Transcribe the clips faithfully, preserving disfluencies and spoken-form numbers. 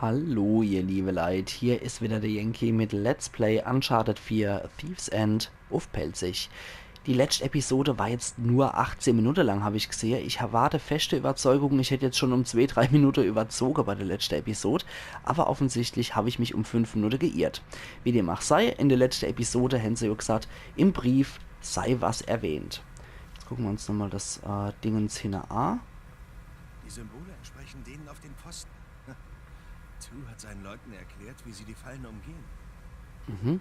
Hallo, ihr liebe Leit, hier is wieder der Yankee mit Let's Play Uncharted vier Thief's End uff Pälzisch. Die letscht Episode war jetzt nur achtzehn Minute lang, hab ich gsehe. Ich ha-, war der feschte Überzeugung, ich hätt jetzt schon um zwee, drei Minute überzoge bei der letschte Episode, aber offensichtlich hab ich mich um fünf Minute geirrt. Wie dem ach sei, in der letschte Episode hän se jo gsagt, im Brief sei was erwähnt. Jetzt gucke mer uns nochmal das äh, Dingens hinne a. Die Symbole entsprechen denen auf den Pfosten. Tew hat seinen Leuten erklärt, wie sie die Fallen umgehen. Mhm.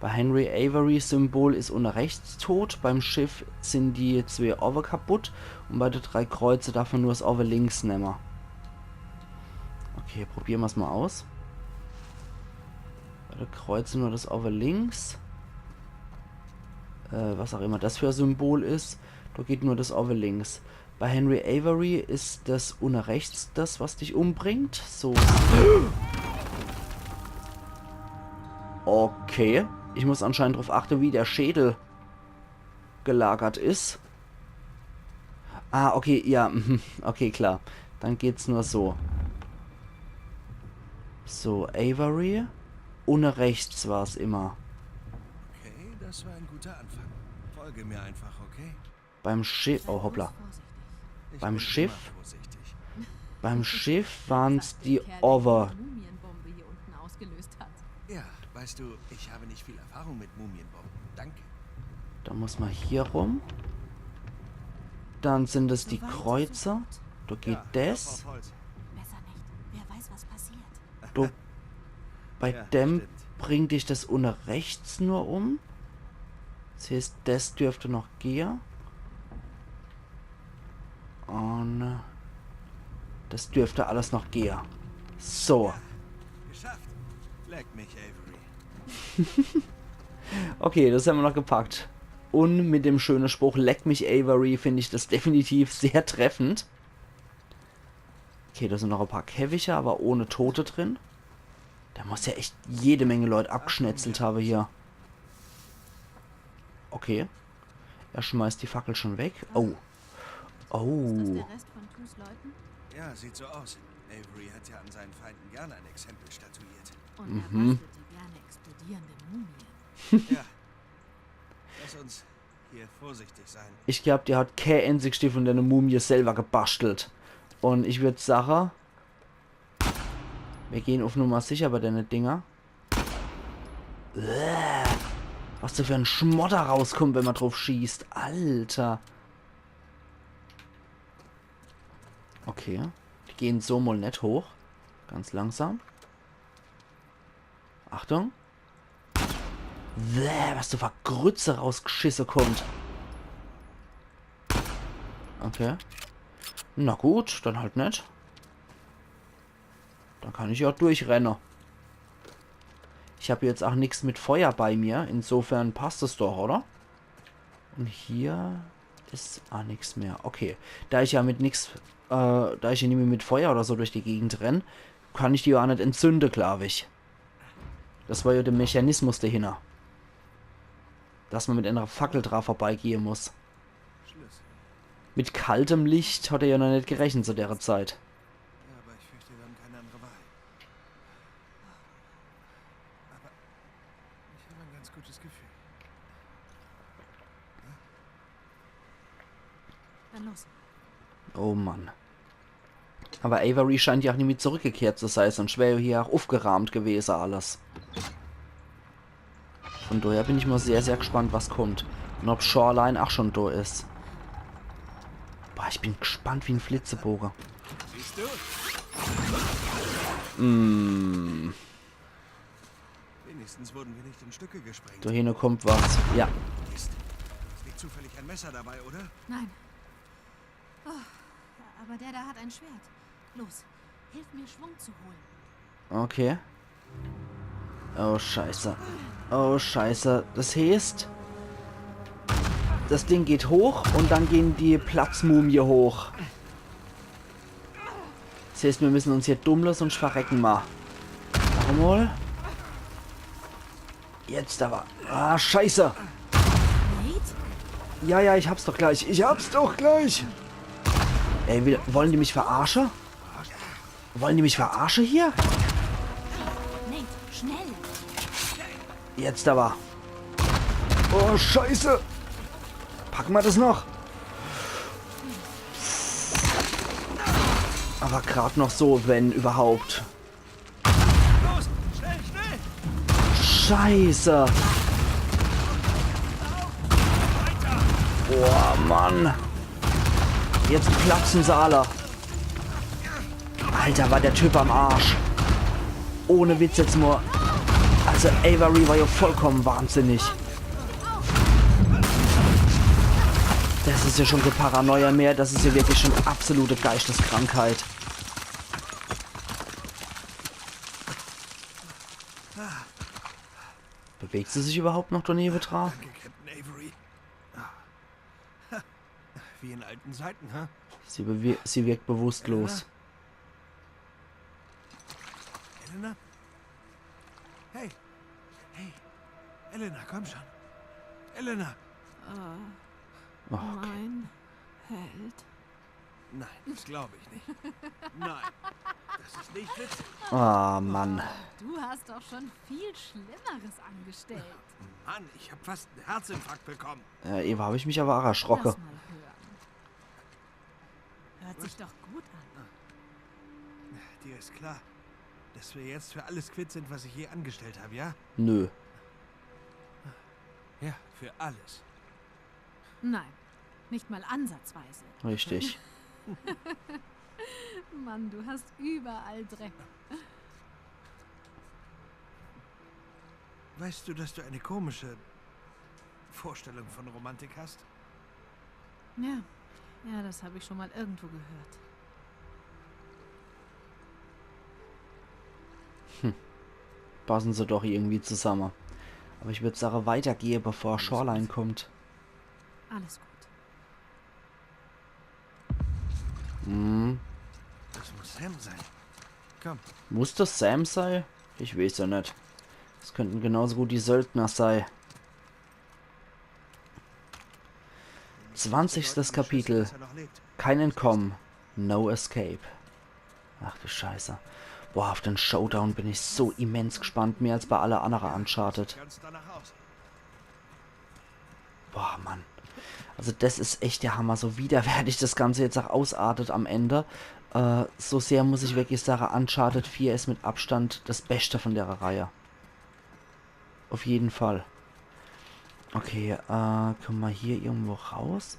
Bei Henry Avery Symbol is unne rechts tot, beim Schiff sin die zwee owwe kaputt und bei de drei Kreuze darf mer nur das owwe links nemme. Okay, probiere mer's mal aus. Bei de Kreuze nur das owwe links. Äh, was auch immer das für e Symbol is, do geht nur das owwe links. Bei Henry Avery is das unne rechts das, was dich umbringt. So. Okay. Ich muss anscheinend drauf achte, wie der Schädel gelagert is. Ah, okay, ja, mhm, okay, klar. Dann geht's nur so. So, Avery. Unne rechts war's immer. Okay, das war ein guter Anfang. Folge mir einfach, okay? Beim Schiff. Oh, hoppla. Vorsichtig. Ich Beim bin Schiff? Immer vorsichtig. Beim Schiff waren's die Owwe. Mumienbombe hier unten ausgelöst hat. Ja, weißt du, ich habe nicht viel Erfahrung mit Mumienbomben. Danke. Da muss mer hier rum. Dann sin es die Kreuze. Da geht das. Besser nicht. Wer weiß, was passiert. Du, bei dem bringt dich das unne rechts nur um. Das heißt, das dürfte noch gehe. Und das dürfte alles noch gehe. So. Geschafft. Leck mich, Avery. Okay, das hämmer noch gepackt. Und mit dem schöne Spruch, leck mich, Avery, find ich das definitiv sehr treffend. Okay, da sin noch e paar Käfige, aber ohne Tote drin. Da muss ja echt jede Menge Leut abgschnetzelt habe hier. Okay. Er schmeißt die Fackel schon weg. Oh. Oh. Ist das der Rest von Tews Leuten? Ja, sieht so aus. Avery hat ja an seinen Feinden gerne ein Exempel statuiert. Und er bastelt die gerne explodierenden Mumien. Ja. Lass uns hier vorsichtig sein. Ich glaub, der hat kä einzigste von dene Mumie selber gebastelt. Und ich würd sache, wir gehen auf Nummer sicher bei dene Dinger. Uäh. Was da für en Schmodder rauskommt, wenn man drauf schießt. Alter. Okay. Die gehen so mal net hoch. Ganz langsam. Achtung. Bäh, was da für Grütze rausgschisse kommt. Okay. Na gut, dann halt net. Dann kann ich ja durchrenne. Ich hab jetzt auch nix mit Feuer bei mir. Insofern passt es doch, oder? Und hier is auch nix mehr. Okay. Da ich ja mit nix, äh, da ich ja nimmer mit Feuer oder so durch die Gegend renn, kann ich die ja auch net entzünde, glaub ich. Das war ja der Mechanismus dahinter. Dass man mit einer Fackel dran vorbeigehe muss. Schlüssel. Mit kaltem Licht hat er ja noch net gerechnet zu der Zeit. Ja, aber ich fürchte, wir haben keine andere Wahl. Aber ich habe ein ganz gutes Gefühl. Dann los. Oh Mann. Aber Avery scheint ja auch nimmer zurückgekehrt zu sein, sonst wär ja hier auch aufgerahmt gewesen alles. Von daher bin ich mal sehr, sehr gespannt, was kommt. Und ob Shoreline auch schon da is. Boah, ich bin gespannt wie en Flitzeboge. Siehst du? Mm. Wenigstens wurden wir nicht in Stücke gesprengt. Da hinten kommt was. Ja. Mist. Ist nicht zufällig ein Messer dabei, oder? Nein. Oh, aber der da hat ein Schwert. Los, hilf mir, Schwung zu holen. Okay. Oh, scheiße. Oh, scheiße. Das heißt, das Ding geht hoch und dann gehen die Platzmumie hoch. Das heißt, wir müssen uns hier dummle, sonst verrecken ma. Noch einmal. Jetzt aber. Ah, scheiße. Nate? Ja, ja, ich hab's doch gleich. Ich hab's doch gleich. Ey, wie, wollen die mich verarsche? Wolle die mich verarsche hier? Nate, schnell! Jetzt aber. Oh, Scheiße. Packe mer das noch? Aber grad noch so, wenn überhaupt. Los, schnell, schnell! Scheiße. Boah, Mann. Jetzt platzen se alle. Alter, war der Typ am Arsch. Ohne Witz jetzt mal. Also Avery war ja vollkommen wahnsinnig. Das ist ja schon keine Paranoia mehr, das ist ja wirklich schon absolute Geisteskrankheit. Bewegt sie sich überhaupt noch, do newe dra? Danke, Captain Avery. Ah. Wie in alten Zeiten, hä? Sie, bewe- sie wirkt bewusstlos. Elena? Hey. Hey. Elena, komm schon. Elena. Oh, okay. Mein Held. Nein, das glaube ich nicht. Nein. Das ist nicht witzig. Oh Mann. Du hast doch schon viel Schlimmeres angestellt. Mann, ich habe fast einen Herzinfarkt bekommen. Äh, ewe hab ich mich aber auch erschrocke. Lass mal hören. Hört sich doch gut an. Dir ist klar, dass wir jetzt für alles quitt sind, was ich je angestellt habe, ja? Nö. Ja, für alles. Nein, nicht mal ansatzweise. Richtig. Mann, du hast überall Dreck. Weißt du, dass du eine komische Vorstellung von Romantik hast? Ja, ja, das habe ich schon mal irgendwo gehört. Passen se doch irgendwie zusammen. Aber ich würd sage, weitergehe, bevor Shoreline kommt. Alles gut. Hm. Das muss Sam sein. Komm, Muss das Sam sei? Ich weiß ja net. Das könnten genauso gut die Söldner sei. Zwanzigstes Kapitel. dass er noch lebt. Kein Entkommen. No escape. Ach du Scheiße. Boah, auf den Showdown bin ich so immens gespannt. Mehr als bei alle andere Uncharted. Ganz danach aus. Boah, Mann. Also das is echt der Hammer, so widerwärtig das Ganze jetzt auch ausartet am Ende. Äh, so sehr muss ich wirklich sagen, Uncharted vier is mit Abstand das Beste von der Reihe. Auf jeden Fall. Okay, äh, komme mer hier irgendwo raus?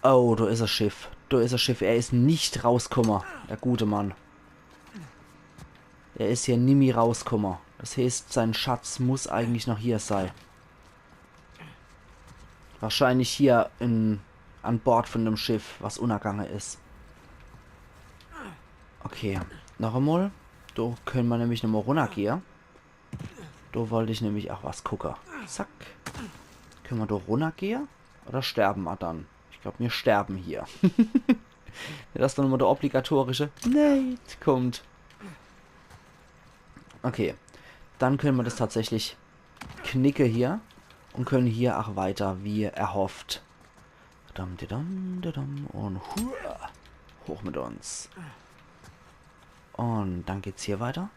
Oh, do is das Schiff. Do is das Schiff. Er is nicht rauskumme. Der gute Mann. Er is hier nimmi rauskumme. Das heißt, sein Schatz muss eigentlich noch hier sei. Wahrscheinlich hier in, an Bord von dem Schiff, was unnergange is. Okay, noch emol. Do könne mer nämlich nochmol runnergehe. Do wollt ich nämlich auch was gucke. Zack. Könne mer do runnergehe? Oder sterbe mer dann? Ich glaub, mir sterbe hier. Ja, das is dann immer der obligatorische Nate kommt. Okay. Dann könne mer das tatsächlich knicke hier und könne hier auch weiter, wie erhofft. Dam, didam, didam und hua, hoch mit uns. Und dann geht's hier weiter.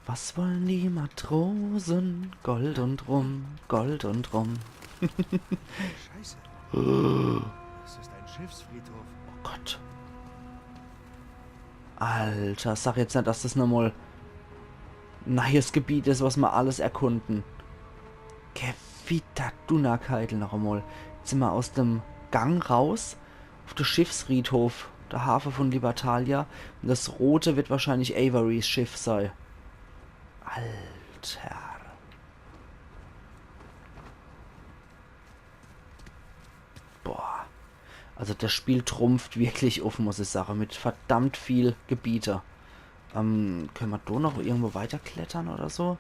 Was wollen die Matrosen? Gold und Rum, Gold und Rum. Scheiße. Das ist ein Schiffsfriedhof. Oh Gott. Alter, sag jetzt net, dass das nochmol neies Gebiet is, was mer alles erkunden. Gewitter Dunnerkeitel noch emol. Jetzt sin mer aus dem Gang raus. Auf de Schiffsfriedhof, de Hafe von Libertalia. Und das rote wird wahrscheinlich Averys Schiff sei. Alter. Boah. Also das Spiel trumpft wirklich uff, muss ich sage, mit verdammt viel Gebiete. Ähm, könne mer do noch irgendwo weiterklettern oder so?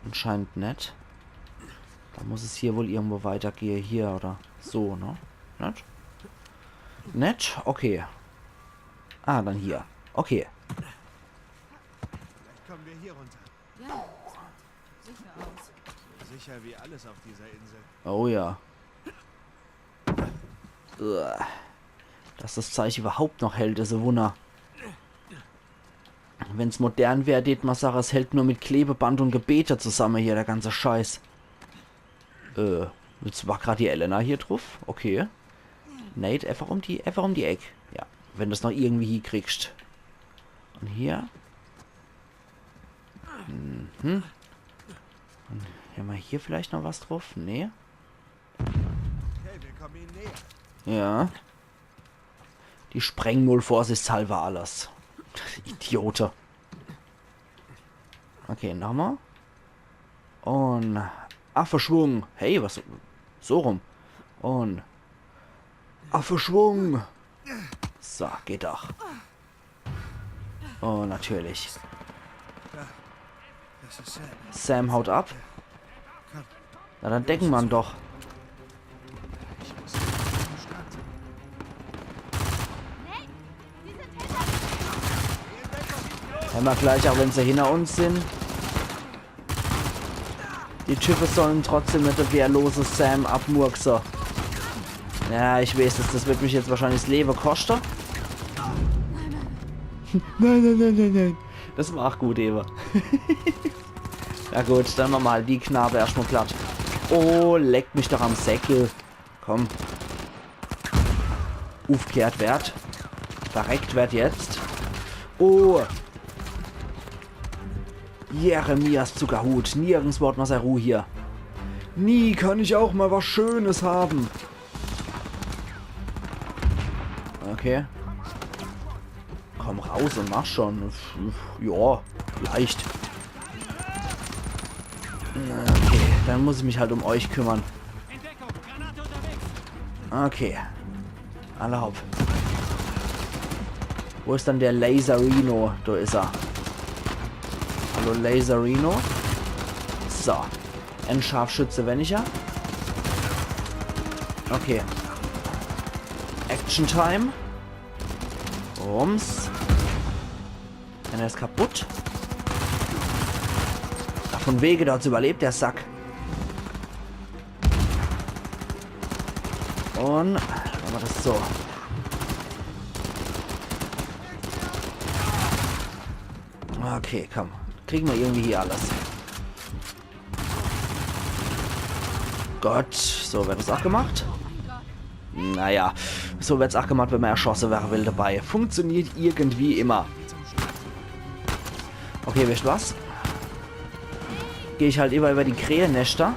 Anscheinend net. Da muss es hier wohl irgendwo weitergehe. Hier oder so, ne? Net? Net? Okay. Ah, dann hier. Okay. Vielleicht kommen wir hier runter. Ja, sieht sicher aus. Sicher wie alles auf dieser Insel. Oh ja. Uah. Dass das Zeich überhaupt noch hält, is e Wunner. Wenn's modern wär, tät ma sage, es hält nur mit Klebeband und Gebete zusamme hier, der ganze Scheiß. Äh, jetzt war grad die Elena hier druff. Okay. Nate, einfach um die, einfach um die Eck. Ja, wenn du's noch irgendwie hiekriegst. Und hier. Mhm. Und hämmer hier vielleicht noch was druff? Nee. Okay, wir kommen ihnen näher. Ja. Die sprengen wohl vorsichtshalber alles. Idiote. Okay, nochmal. Und Affeschwung. Hey, was? So rum. Und Affeschwung. So, geht doch. Oh, natürlich. Das ist Sam. Sam haut ab. Na, dann decken mer'n doch. Hämmer gleich, auch wenn se hinner uns sin. Die Type sollen trotzdem net de wehrlose Sam abmurkse. Ja, ich weeß, das, das wird mich jetzt wahrscheinlich das Lewe koschte. Nein, nein, nein, nein, nein. Das war auch gut, Eva. Na gut, dann mache mer halt die Knabe erschtmal glatt. Oh, leck mich doch am Säckel. Komm. Uffgekehrt werd. Verreckt werd jetzt. Oh. Jeremias Zuckerhut. Nirgends hat ma sei Ruh hier. Nie kann ich auch mal was Schönes haben. Okay. Komm raus und mach schon. Ja, leicht. Okay, dann muss ich mich halt um euch kümmern. Okay. Alla hopp. Wo is dann der Laserino? Do is er. Hallo Laserino. So. En Scharfschütze wenniger. Okay. Action Time. Rums. Einer is kaputt. Ja, von wege, der hat's überlebt, der Sack. Und mache mer das so. Okay, komm. Kriegen mer irgendwie hier alles. Gott, so wird das auch gemacht. Naja, so wird's auch gemacht, wenn mer erschosse werre will dabei. Funktioniert irgendwie immer. Okay, wisst was? Geh ich halt immer über die Krähenneschter.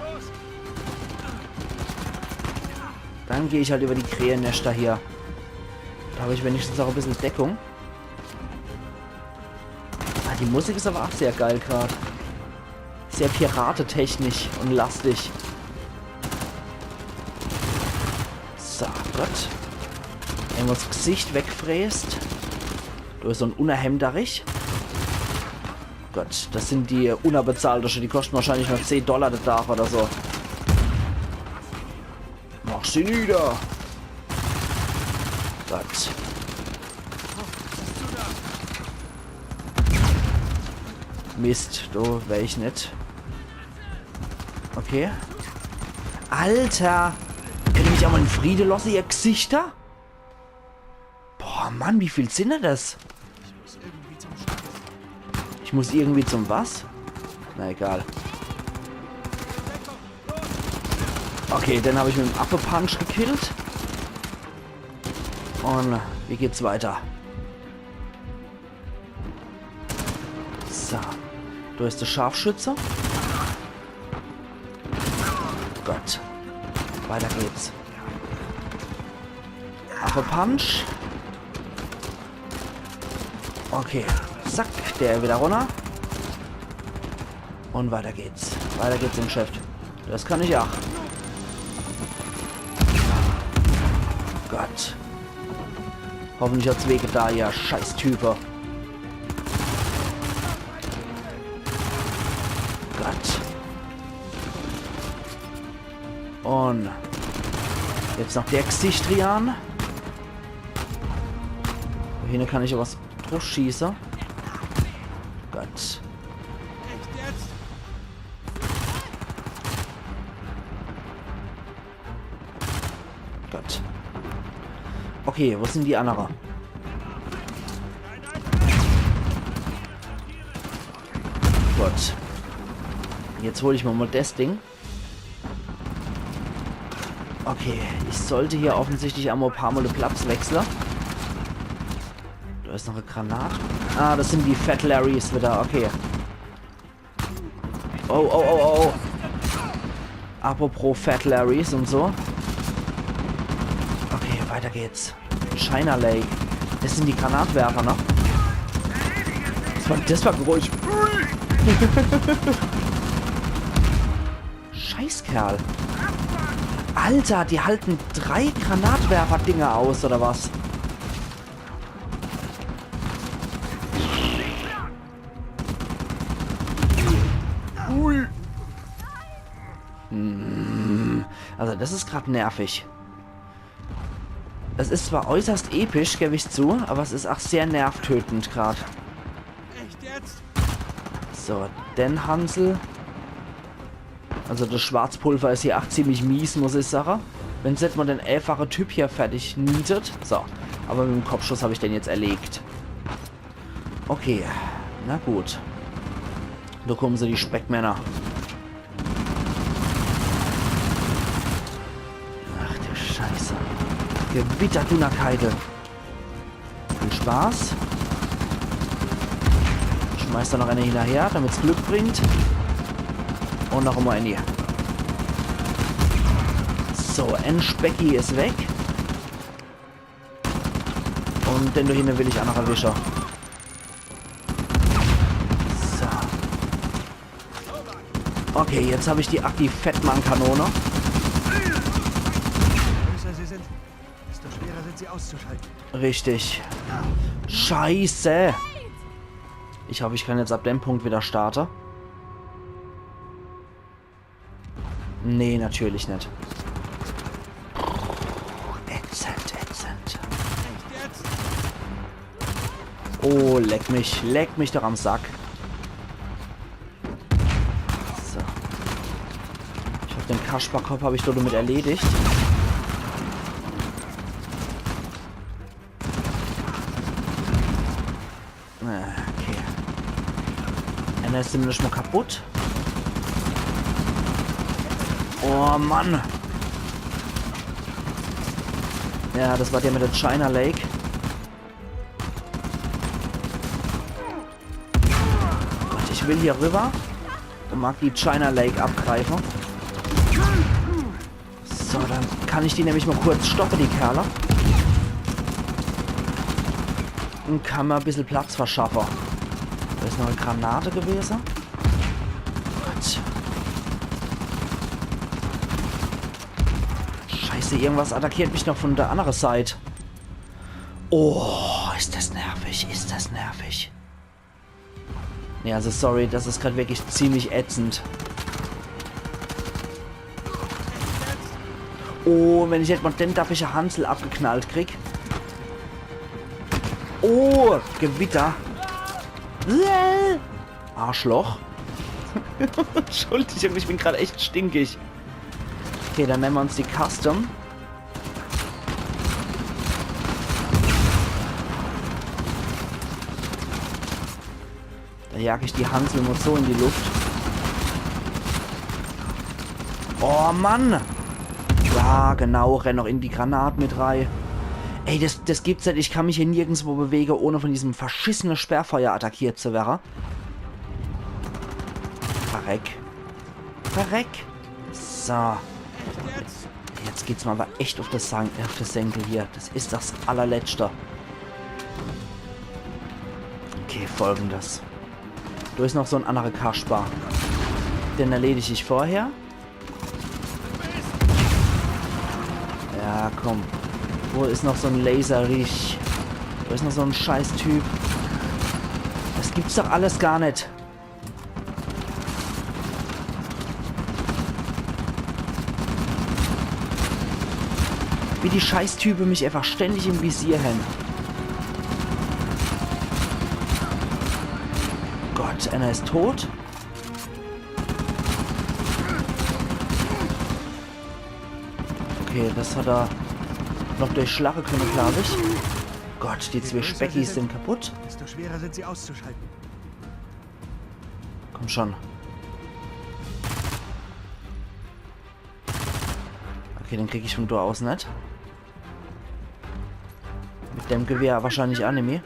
Dann geh ich halt über die Krähenneschter hier. Da hab ich wenigstens auch e bissel Deckung. Ah, die Musik is aber auch sehr geil grad. Sehr piratetechnisch und lastig. So, gut. Wenn mer das Gesicht wegfräst. Do is so en Unerhemderich. Gut, das sin die Unerbezahlte schon. Die kosten wahrscheinlich nur zehn Dollar de Tag oder so. Mach sie nieder. Gut. Mist, do wär ich net. Okay. Alter! Könnt ihr mich auch mal in Friede lassen, ihr Gesichter? Boah, Mann, wie viel sin denn das? Ich muss irgendwie zum was? Na egal. Okay, den hab ich mit dem Affe-Punch gekillt. Und wie geht's weiter? So. Do is der Scharfschütze. Gut. Weiter geht's. Affe-Punch. Okay. Zack, der wieder runter. Und weiter geht's. Weiter geht's im Geschäft. Das kann ich auch. Gott. Hoffentlich hat's weh getan, ihr Scheißtype. Gott. Und jetzt noch der Gesichtrian. Do hinne kann ich aber was druff schieße. Gott. Gott. Okay, wo sin die annere? Gut. Jetzt hol ich mir mal das Ding. Okay, ich sollt hier offensichtlich emol e paar Mol de Platz wechsle. Do is noch e Granat. Ah, das sin die Fat Larrys wieder, okay. Oh, oh, oh, oh, oh. Apropos Fat Larrys und so. Okay, weiter geht's. China Lake. Das sin die Granatwerfer, ne? Das war, das war Geräusch. Scheißkerl. Alter, die halten drei Granatwerfer-Dinger aus, oder was? Ui. Hm, also das is grad nervig. Es is zwar äußerst episch, geb ich zu, aber es is auch sehr nervtötend grad. Echt jetzt? So, den Hansel. Also das Schwarzpulver is hier auch ziemlich mies, muss ich sage. Wenn's net mal den elffache Typ hier fertig nietet. So, aber mit dem Kopfschuss hab ich den jetzt erlegt. Okay, na gut. Do kommen se, die Speckmänner. Ach du Scheiße. Gewitter Dunnerkeidel. Viel Spaß. Schmeiß do noch eine hinnerher, damit's Glück bringt. Und noch emol eine. So, en Specki is weg. Und den do hinne will ich auch noch erwische. So. Okay, jetzt hab ich die Aki-Fettmann-Kanone. Je größer sie sind, desto schwerer sind sie auszuschalten. Richtig. Scheiße. Ich hoff, ich kann jetzt ab dem Punkt wieder starte. Nee, natürlich net. Ätzend, ätzend. Oh, leck mich, leck mich doch am Sack. So. Ich hab den Kasperkopf, hab ich doch damit erledigt. Äh, okay. Einer is zumindest mal kaputt. Oh Mann. Ja, das war der mit der China Lake. Gott, ich will hier rüber und mag die China Lake abgreifen. So, dann kann ich die nämlich mal kurz stoppe, die Kerle. Und kann mir e bissel Platz verschaffe. Da is noch e Granate gewese. Gott. Scheiße, irgendwas attackiert mich noch von der andere Seit. Oh, is das nervig, is das nervig. Nee, also sorry, das is grad wirklich ziemlich ätzend. Oh, wenn ich jetzt mal den daffische Hansel abgeknallt krieg. Oh, Gewitter. Äh, Arschloch. Entschuldigung, ich bin grad echt stinkig. Okay, dann nemme mer uns die Custom. Da jag ich die Hansel nur so in die Luft. Oh Mann! Ja, genau, renn noch in die Granat mit rei. Ey, das, das gibt's net. Ich kann mich hier nirgendswo bewege, ohne von diesem verschissene Sperrfeuer attackiert zu werre. Verreck. Verreck. So. Jetzt geht's mir aber echt auf das San-, auf das Senkel hier. Das is das allerletzte. Okay, Folgendes. Do is noch so en annere Kasper. Den erledig ich vorher. Ja, komm. Wo is noch so en Laserriech? Wo is noch so en Scheißtyp? Das gibt's doch alles gar net. Wie die Scheißtype mich einfach ständig im Visier hän. Gott, einer is tot. Okay, das hat er noch durchschlache könne, glaub ich. Gott, die zwee Speckis sind kaputt. Desto schwerer sind sie auszuschalten. Komm schon. Okay, den krieg ich von do aus net. Mit dem Gewehr wahrscheinlich aa nimmi.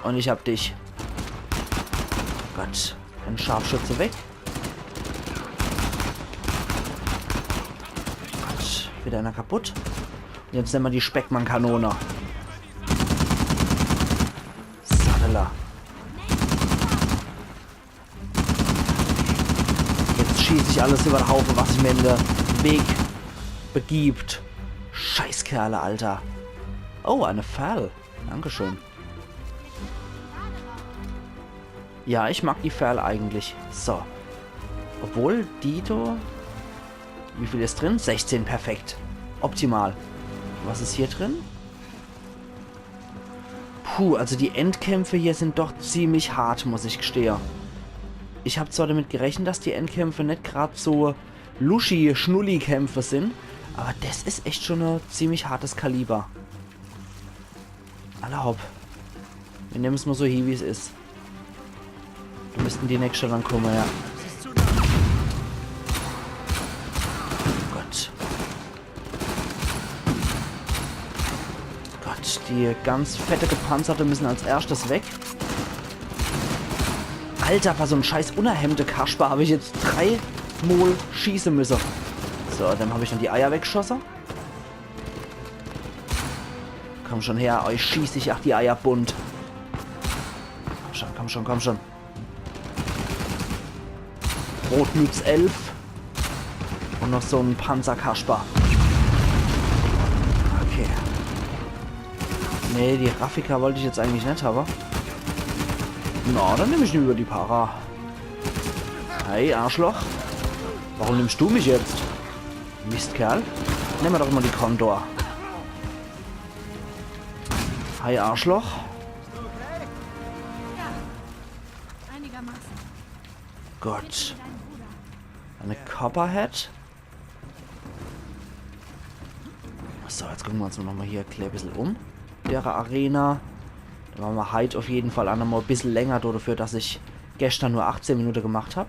Und ich hab dich. Gott, ein Scharfschütze weg. Gott, wieder einer kaputt. Und jetzt nemme mer die Speckmann-Kanone. Sadala. Jetzt schieß ich alles über den Haufen, was sich mir in den Weg begibt. Scheißkerle, Alter. Oh, eine Fal. Dankeschön. Ja, ich mag die Fal eigentlich. So. Obwohl, die do. Wie viel is drin? Sechzehn, perfekt. Optimal. Was is hier drin? Puh, also die Endkämpfe hier sind doch ziemlich hart, muss ich gestehe. Ich hab zwar damit gerechnet, dass die Endkämpfe net grad so Luschi-Schnulli-Kämpfe sind, aber das is echt schon e ziemlich hartes Kaliber. Alla hopp. Mir nemmen's mal so hie, wie's is. Do müssten die nächste dann komme, ja. Gott. Gott, die ganz fette Gepanzerte müssen als erschtes weg. Alter, was so en scheiß unerhemmte Kasper, hab ich jetzt drei Mol schieße müsse. So, dem hab ich dann die Eier weggeschosse. Komm schon her, euch schieß ich ach die Eier bunt. Komm schon, komm schon, komm schon. Rotmütz elf. Und noch so en Panzerkasper. Okay. Nee, die Raffica wollt ich jetzt eigentlich net hawwe. Na, dann nemm ich lieber die Para. Hey, Arschloch. Warum nimmst du mich jetzt? Mistkerl. Nemm mer doch mal die Condor. Hi, Arschloch. Einigermaßen. Gott. Dein Bruder. Eine Copperhead. So, jetzt gucke mer uns noch mal hier e klein bissel um. Dere Arena. Dann mache mer heit auf jeden Fall ach noch mal e bissel länger do, dafür, dass ich gestern nur achtzehn Minute gemacht hab.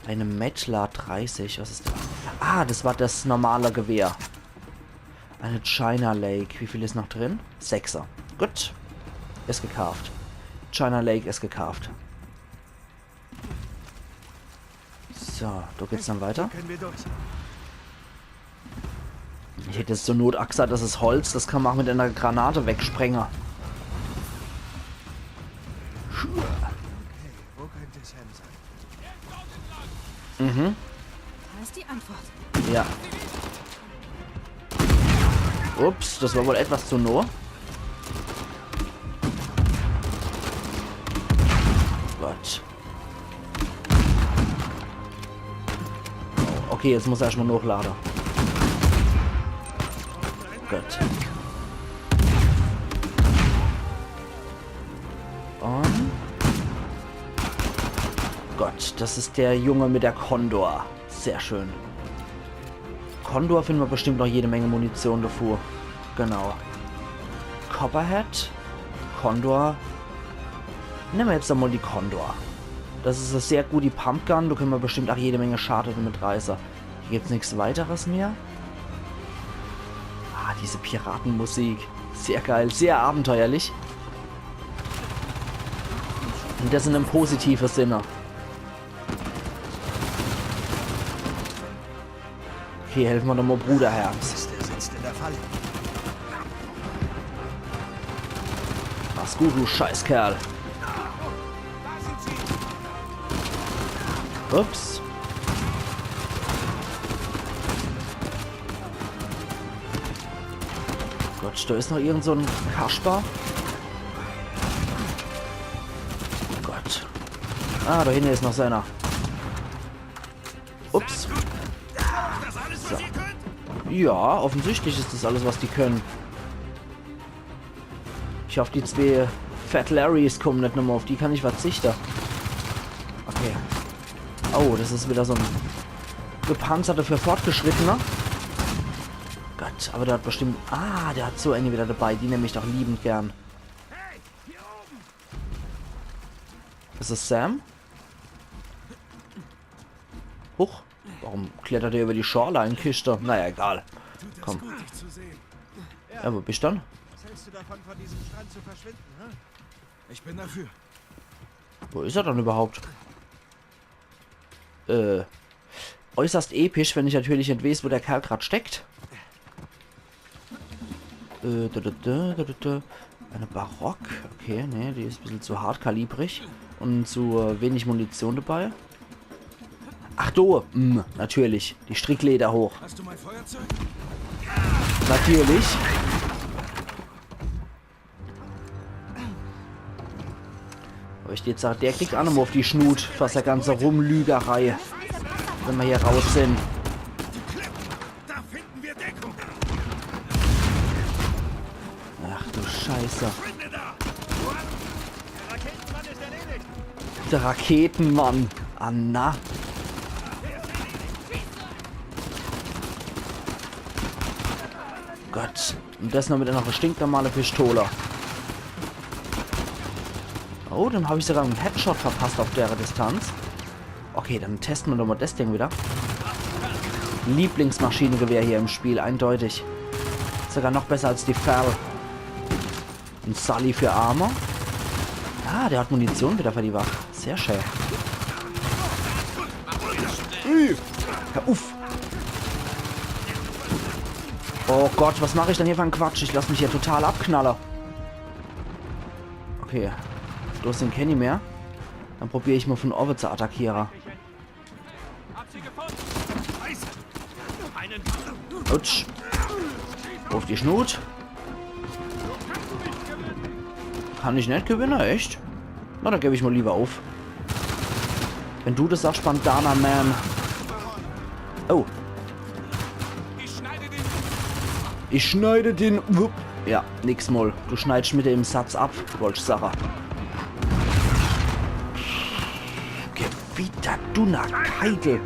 Eine Metla dreißig, was is das? Ah, das war das normale Gewehr. Eine China Lake. Wie viel is noch drin? Sechser. Gut. Is gekaaft. China Lake is gekaaft. So, do geht's dann weiter. Können wir durch? Ich hätt jetzt zur Not ach gesagt, das is Holz, das kann mer ach mit einer Granate wegsprenge. Wo könnte Sam sein? Mhm. Da ist die Antwort. Ja. Ups, das war wohl etwas zu nah. Gott. Okay, jetzt muss er erschmal nochlade. Gut. Und Gott, das is der Junge mit der Condor. Sehr schön. Condor finden mer bestimmt noch jede Menge Munition dafür. Genau. Copperhead. Condor. Nemme mer jetzt emol die Condor. Das is e sehr gute Pumpgun. Do könne mer bestimmt ach jede Menge Schade damit reiße. Hier gibt's nix weiteres mehr. Ah, diese Piratenmusik. Sehr geil, sehr abenteuerlich. Und das in einem positiven Sinne. Okay, helfe mer doch mal Bruder her. Mist, er sitzt in der Falle. Mach's gut, du Scheißkerl. Ups. Gott, do is noch irgend so en Kasper. Gott. Ah, do hinne is noch so einer. Ups. So. Ja, offensichtlich is das alles, was die können. Ich hoff, die zwee Fat Larrys kommen net nochmal. Auf die kann ich verzichte. Okay. Oh, das is wieder so en Gepanzerte für Fortgeschrittene. Gott, aber der hat bestimmt... Ah, der hat so eine wieder dabei. Die nemm ich doch liebend gern. Hey, hier oben! Is es Sam? Huch, warum klettert er über die Shoreline-Kiste? Naja, egal. Komm. Ja, wo bist du dann? Was hältst du davon, von diesem Strand zu verschwinden, hä? Ich bin dafür. Wo is er dann überhaupt? Äh, äußerst episch, wenn ich natürlich net weeß, wo der Kerl grad steckt. Äh, da, da, da, da, da, da. Eine Barock. Okay, nee, die is bissel zu hartkalibrig. Und zu, äh, wenig Munition dabei. Ach du, mm, natürlich. Die Strickleder hoch. Hast du mein Feuerzeug? Natürlich. Aber ich jetzt sag, der kriegt aa nochmal auf die Schnut, trotz der ganze Rumlügerei. Wenn mer hier raus sin. Da finden wir Deckung. Ach du Scheiße. Verschwinde da! Der Raketenmann ist erledigt. Der Raketenmann. Anna. Gott. Und das noch mit einer stinknormale Pistole. Oh, dem hab ich sogar einen Headshot verpasst auf der Distanz. Okay, dann testen wir doch mal das Ding wieder. Lieblingsmaschinengewehr hier im Spiel, eindeutig. Sogar noch besser als die Fal. Ein Sully für Arme. Ah, der hat Munition wieder für die Waffe. Sehr schön. Ui. Ja, uff. Oh Gott, was mach ich denn hier für einen Quatsch? Ich lass mich hier total abknalle. Okay. Do sin kenni mehr. Dann probier ich mal von owwe zu attackiere. Autsch. Auf die Schnut. Kann ich net gewinne, echt? Na, dann geb ich mal lieber auf. Wenn du das sagst, Bandana Man. Oh. Ich schneide den. Wupp. Ja, nix mal. Du schneidest mit dem Satz ab, wollt ich sage. Gewitter, Dunnerkeidel.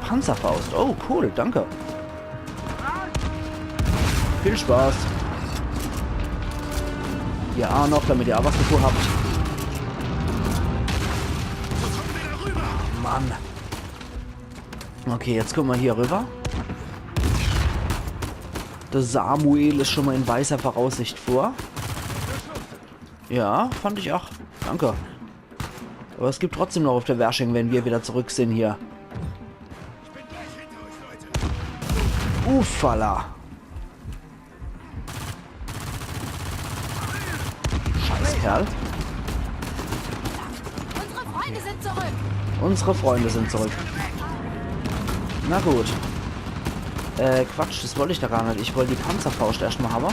Panzerfaust. Oh, cool, danke. Viel Spaß. Ihr aa noch, damit ihr aa was davon habt. Mann. Okay, jetzt kommen wir hier rüber. Der Samuel ist schon mal in weiser Voraussicht vor. Ja, fand ich auch. Danke. Aber es gibt trotzdem noch auf der Wersching, wenn wir wieder zurück sind hier. Uffala. Scheißkerl. Unsere Freunde sind zurück. Unsere Freunde sind zurück. Na gut. Äh, Quatsch, das wollt ich da gar net. Ich wollt die Panzerfaust erscht mal habe.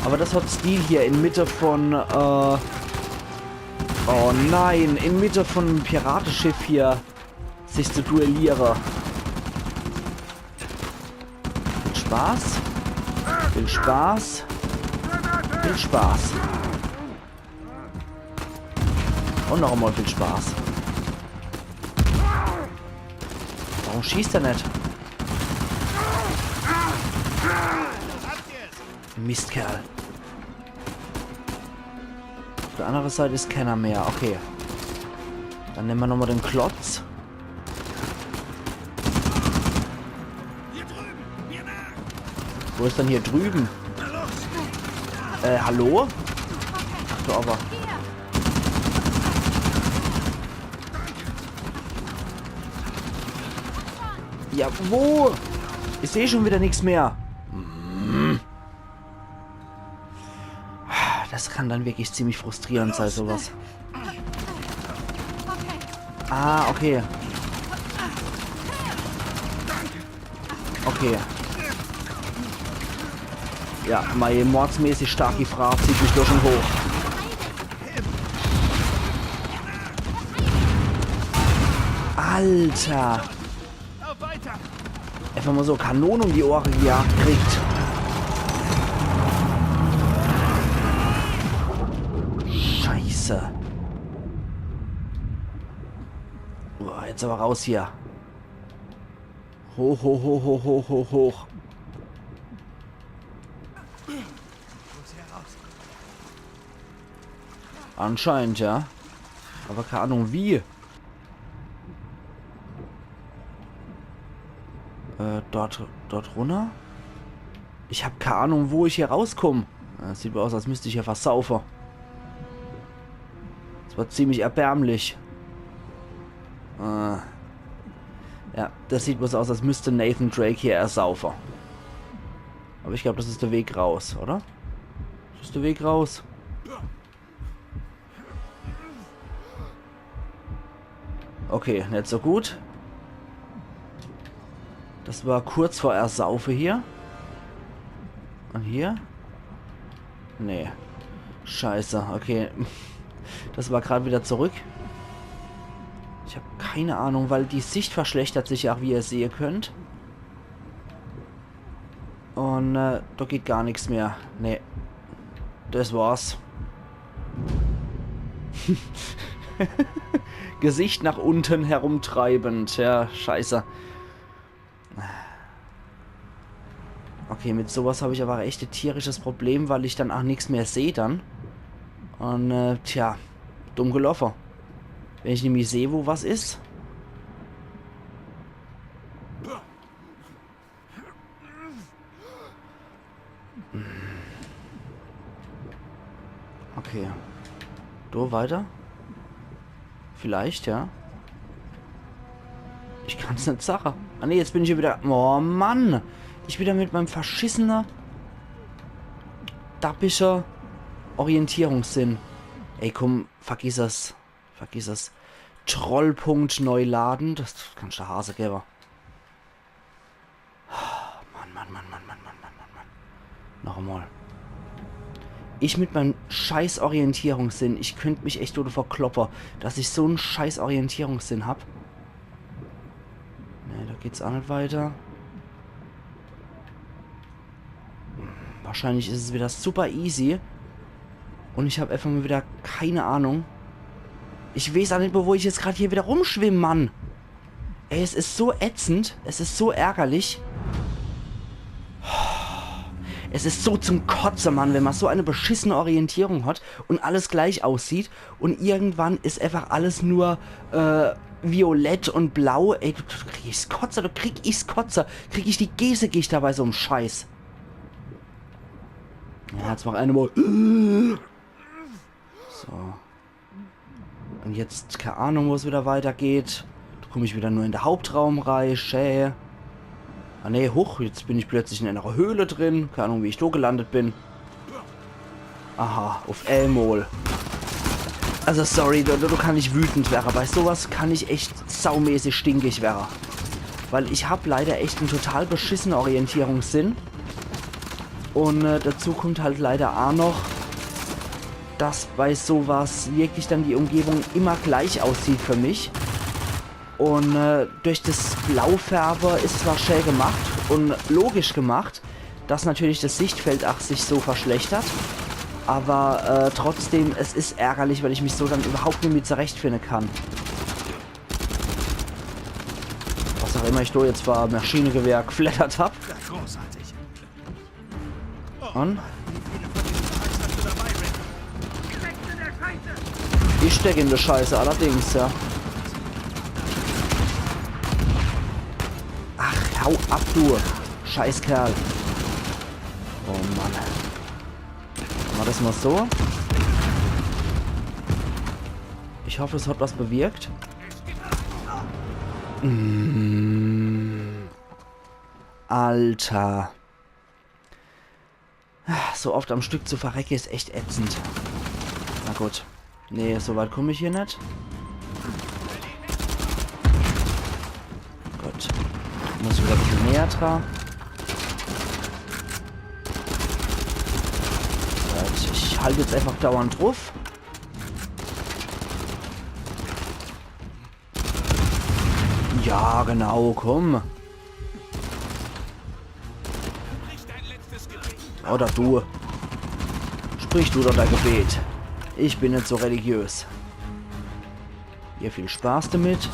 Aber das hat Stil hier in Mitte von, äh, oh nein, in Mitte von Pirateschiff hier sich zu duelliere. Viel Spaß. Viel Spaß. Viel Spaß. Und noch einmal viel Spaß. Warum schießt er net? Mistkerl. Auf der anderen Seite ist keiner mehr. Okay. Dann nehmen wir nochmal den Klotz. Wo ist denn hier drüben? Äh, hallo? Ach, du aber. Ja, wo? Ich sehe schon wieder nichts mehr. Hm. Das kann dann wirklich ziemlich frustrierend sein, sowas. Ah, okay. Okay. Ja, meine mordsmäßig starke Frau zieht mich da schon hoch. Alter! Einfach mal so Kanone um die Ohren gejagt kriegt. Scheiße. Boah, jetzt aber raus hier. Hoch, hoch, hoch, hoch, hoch, hoch, hoch. Anscheinend, ja. Aber keine Ahnung, wie. Äh, dort, dort runner? Ich hab keine Ahnung, wo ich hier rauskomm. Äh, sieht mir aus, als müsst ich hier versaufe. Das war ziemlich erbärmlich. Äh, ja, das sieht mir so aus, als müsst Nathan Drake hier ersaufe. Aber ich glaub, das ist der Weg raus, oder? Das ist der Weg raus. Okay, net so gut. Das war kurz vor Ersaufe hier. Und hier? Nee. Scheiße, okay. Das war grad wieder zurück. Ich hab keine Ahnung, weil die Sicht verschlechtert sich ja auch, wie ihr sehen könnt. Und äh, da geht gar nichts mehr. Nee. Das war's. Gesicht nach unten herumtreibend. Ja, scheiße. Okay, mit sowas hab ich aber echt e tierisches Problem, weil ich dann auch nichts mehr seh dann. Und äh, tja, dumm geloffe. Wenn ich nämlich seh, wo was is. Okay. Do weiter? Vielleicht, ja. Ich kann's net sache. Ah nee, jetzt bin ich hier wieder. Oh Mann! Ich wieder mit meinem verschissene, dappischer Orientierungssinn. Ey, komm, vergiss es. Vergiss es. Trollpunkt neu laden. Das kannst du Hase geben. Mann, Mann, Mann, Mann, Mann, Mann, Mann, Mann, Mann. Noch einmal. Ich mit meinem scheiß Orientierungssinn, ich könnt mich echt dodevor kloppe, dass ich so'n scheiß Orientierungssinn hab. Nee, da geht's auch net weiter. Wahrscheinlich is es wieder super easy. Und ich hab einfach mal wieder keine Ahnung. Ich weiß auch net, wo ich jetzt grad hier wieder rumschwimm, Mann. Ey, es is so ätzend, es is so ärgerlich. Es is so zum Kotze, Mann, wenn man so eine beschissene Orientierung hat und alles gleich aussieht und irgendwann is einfach alles nur äh, violett und blau. Ey, du, du kriegst Kotze, du krieg ich's Kotze, krieg ich die Gesegicht bei so'm Scheiß. Ja, jetzt mach eine mal. So. Und jetzt, keine Ahnung, wo es wieder weitergeht. Da komm ich wieder nur in de Hauptraum rei. Schä. Ah nee, huch, jetzt bin ich plötzlich in einer Höhle drin. Keine Ahnung, wie ich da gelandet bin. Aha, auf einmal. Also sorry, da, da kann ich wütend werre. Bei sowas kann ich echt saumäßig stinkig werre. Weil ich hab leider echt en total beschissene Orientierungssinn. Und äh, dazu kommt halt leider auch noch, dass bei sowas wirklich dann die Umgebung immer gleich aussieht für mich. Und äh, durch das Blaufärbe is zwar schä gemacht und logisch gemacht, dass natürlich das Sichtfeld auch sich so verschlechtert, aber äh, trotzdem, es is ärgerlich, weil ich mich so dann überhaupt net mit zurechtfinde kann. Was auch immer ich da jetzt für Maschinengewehr geflattert hab. Und? Ich steck in der Scheiße, allerdings, ja. Ach, hau ab, du Scheißkerl. Oh Mann. Machen wir das mal so. Ich hoffe, es hat was bewirkt. Mm. Alter. So oft am Stück zu verrecke is echt ätzend. Na gut. Nee, so weit komm ich hier net. Gut. Muss wieder e bissel näher dra. Gut, ich halt jetzt einfach dauernd druff. Ja, genau, komm. Oder du. Sprich du doch dein Gebet. Ich bin net so religiös. Hier viel Spaß damit.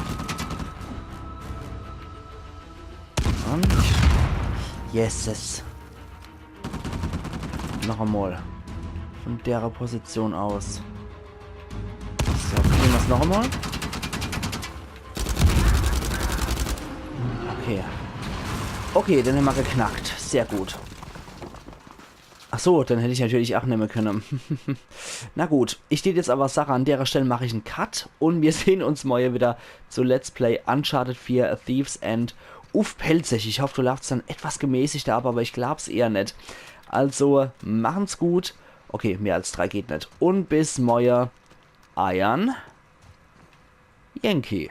Und Yeses. Noch einmal. Von dere Position aus. Probiere mer's noch emol. Okay. Okay, den hämmer geknackt. Sehr gut. Ach so, den hätt ich natürlich ach nemme könne. Na gut, ich deet jetzt awwer sache, an dere Stell mach ich en Cut un mir sehn uns morje widder zu Let's Play Uncharted vier, A Thief's End uff Pälzisch. Ich hoff, do laaft's dann etwas gemäßigter ab, awwer ich glaab's eher net. Also, machen's gut. Okay, mehr als drei geht net. Un bis morje. Eiern Yankee.